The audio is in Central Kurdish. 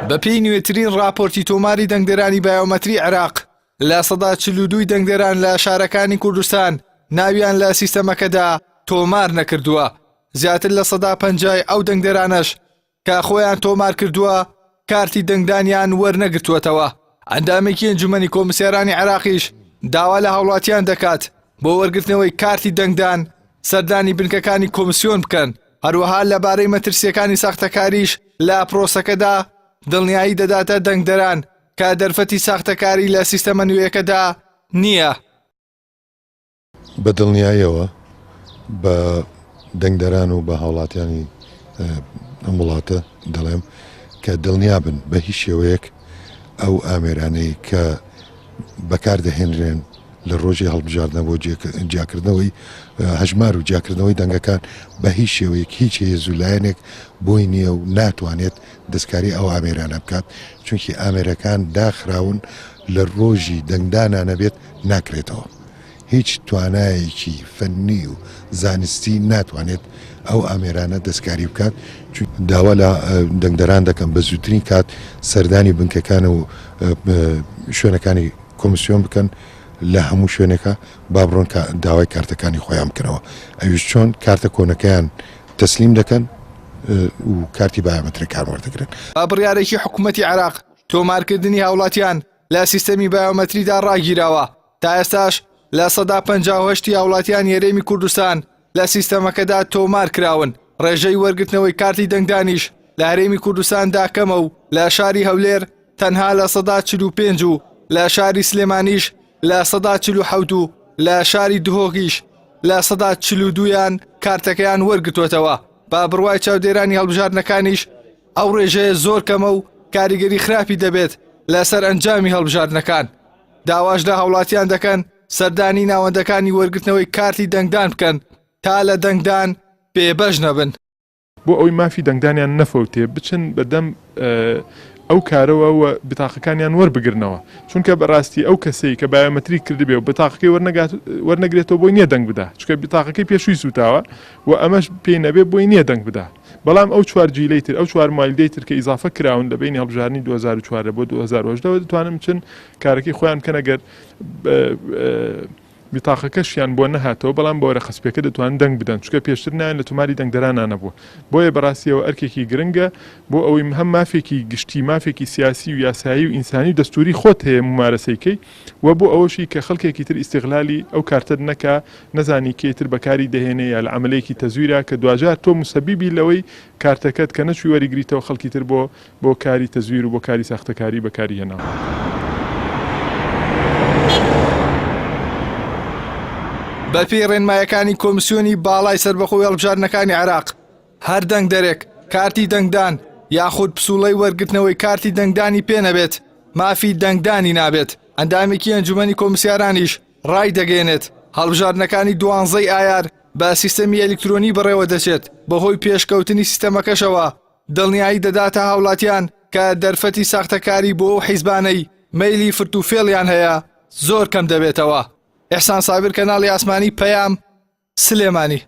بەپێی نوێترین ڕاپۆرتی تۆماری دەنگدەرانی بایۆمەتری عێراق، 42% ی دەنگدەران لە شارەکانی کوردستان ناویان لە سیستەمەکەدا تۆمار نەکردووە، زیاتر 50% ی ئەو دەنگدەرانەش کە خۆیان تۆمار کردووە کارتی دەنگدانیان وەرنەگرتووەتەوە. ئەندامێکی ئەنجومەنی کۆمسیارانی عێراقیش داوا لە هاوڵاتیان دەکات بۆ وەرگرتنەوەی کارتی دەنگدان سەردانی بنکەکانی کۆمسیۆن بکەن، هەروەها لەبارەی مەترسییەکانی ساختەکاریش لە پرۆسەکەدا دڵنیایی دەداتە دەنگدەران کە دەرفەتی ساختەکاری لە سیستەمە نوێیەکەدا نییە. بە دڵنیاییەوە بە دەنگدەران و بە هاوڵاتیانی ئەم وڵاتە دەڵێم کە دڵنیابن بە هیچ شێوەیەک ئەو ئامێرانەی کە بەکار دەهێنرێن لە ڕۆژی هەڵبژاردنە بۆ جیاکردنەوەی هەژمار و جیاکردنەوەی دەنگەکان بە هیچ شێوەیەک هیچ هێز و لایەنێک بۆی نییە و ناتوانێت دەستکاری ئەو ئامێرانە بکات چونکی ئامێرەکان داخراون لە ڕۆژی دەنگدانا نەبێت ناکرێتەوە. هیچ توانایەکی فەنی و زانستی ناتوانێت ئەو ئامێرانە دەستکاری بکات، داوا لە دەنگدەران دەکەم بە زووترین کات سەردانی بنکەکان و شوێنەکانی کۆمسیۆن بکەن لە هەموو شوێنێکا با بڕۆن داوای کارتەکانی خۆیان بکەنەوە ئەویش چۆن کارتە کۆنەکەیان تەسلیم دەکەن و کارتی بایۆمەترەکان وەردەگرن. بە بڕیارێکی حکومەتی عێراق تۆمارکردنی هاوڵاتیان لە سیستەمی بایۆمەتریدا ڕاگیراوە، تا ئێستاش 58% ی هاوڵاتیانی هەرێمی کوردستان لە سیستەمەکەدا تۆمار کراون، ڕێژەی وەرگرتنەوەی کارتی دەنگدانیش لە هەرێمی کوردستاندا کەمە و لە شاری هەولێر تەنها 45% و لە شاری سلێمانیش 47% و لە شاری دهۆکیش 42%یان کارتەکەیان وەرگرتووەتەوە. بە بڕوای چاودێرانی هەڵبژاردنەکانیش ئەو ڕێژەیە زۆر کەمە و کاریگەری خراپی دەبێت لەسەر ئەنجامی هەڵبژاردنەکان. داواش لە هاوڵاتیان دەکەن سەردانی ناوەندەکانی وەرگرتنەوەی کارتی دەنگدان بکەن تا لە دەنگدان بێبەش نەبن. بۆ ئەوەی مافی دەنگدانیان نەفەوتێ بچن بەدەم ئەو کارەوە و بتاقەکانیان وەربگرنەوە، چونکە بەڕاستی ئەو کەسەی کە بایۆمەتریک کردبێ و بتاقەکەی وەرنەگرێتەوە بۆی نییە دەنگ بدا، چونکە بتاقەکەی پێشووی سووتاوە و ئەمەش پێی نەبێ بۆی نییە دەنگ بدا. بەڵام ئەو چوار جیلەی تر، ئەو چوار موەلیدەی تر کە ئیزافە کراون لە بەینی هەڵبژاردنی 2014 بۆ 2018 وە دەتوانن بچن کارەکەی خۆیان بکەن ئەگەر بیتاقەکەشیان بۆ نەهاتەوە بەڵام بە وەرەقە سپیەکە دەتوانن دەنگ بدەن چونکە پێشتر ناویان لە تۆماری دەنگدەرانا نەبووە بۆیە بەڕاستی ئەوە ئەرکێکی گرنگە بۆ ئەوەی هەم مافێکی گشتی مافێکی سیاسی و یاسایی و ئینسانی و دەستوری خۆت هەیە مومارەسەی کەی و بۆ ئەوەشی کە خەڵکێکی تر ئیستیغلالی ئەو کارتەت نەکا نەزانی کێی تر بەکاری دەهێنێ یا لە عەمەلەیەکی تەزویرا کە دواجار تۆ موسەبیبی لەوەی کارتەکەت کە نەچوی وەریگریتەوە خەڵکی تر بۆ بۆ کاری تەزویر و بۆ کاری ساختەکاری بەکاری هێناوە. بەپێی ڕێنمایەکانی کۆمسیۆنی باڵای سەربەخۆی هەڵبژاردنەکانی عێراق، هەر دەنگدەرێک کارتی دەنگدان یاخود پسوڵەی وەرگرتنەوەی کارتی دەنگدانی پێ نەبێت، مافی دەنگدانی نابێت. ئەندامێکی ئەنجومەنی کۆمسیارانیش ڕایدەگەیەنێت، هەڵبژاردنەکانی دوانزەی ئایار بە سیستەمی ئەلیکترۆنی بەڕێوەدەچێت، بەهۆی پێشکەوتنی سیستەمەکەشەوە دڵنیایی دەداتە هاوڵاتیان کە دەرفەتی ساختەکاری بۆ ئەو حیزبانەی مەیلی فرت و فێڵیان هەیە زۆر کەم دەبێتەوە. ئیحسان سابیر کەناڵی ئاسمانی پەیام، سلێمانی.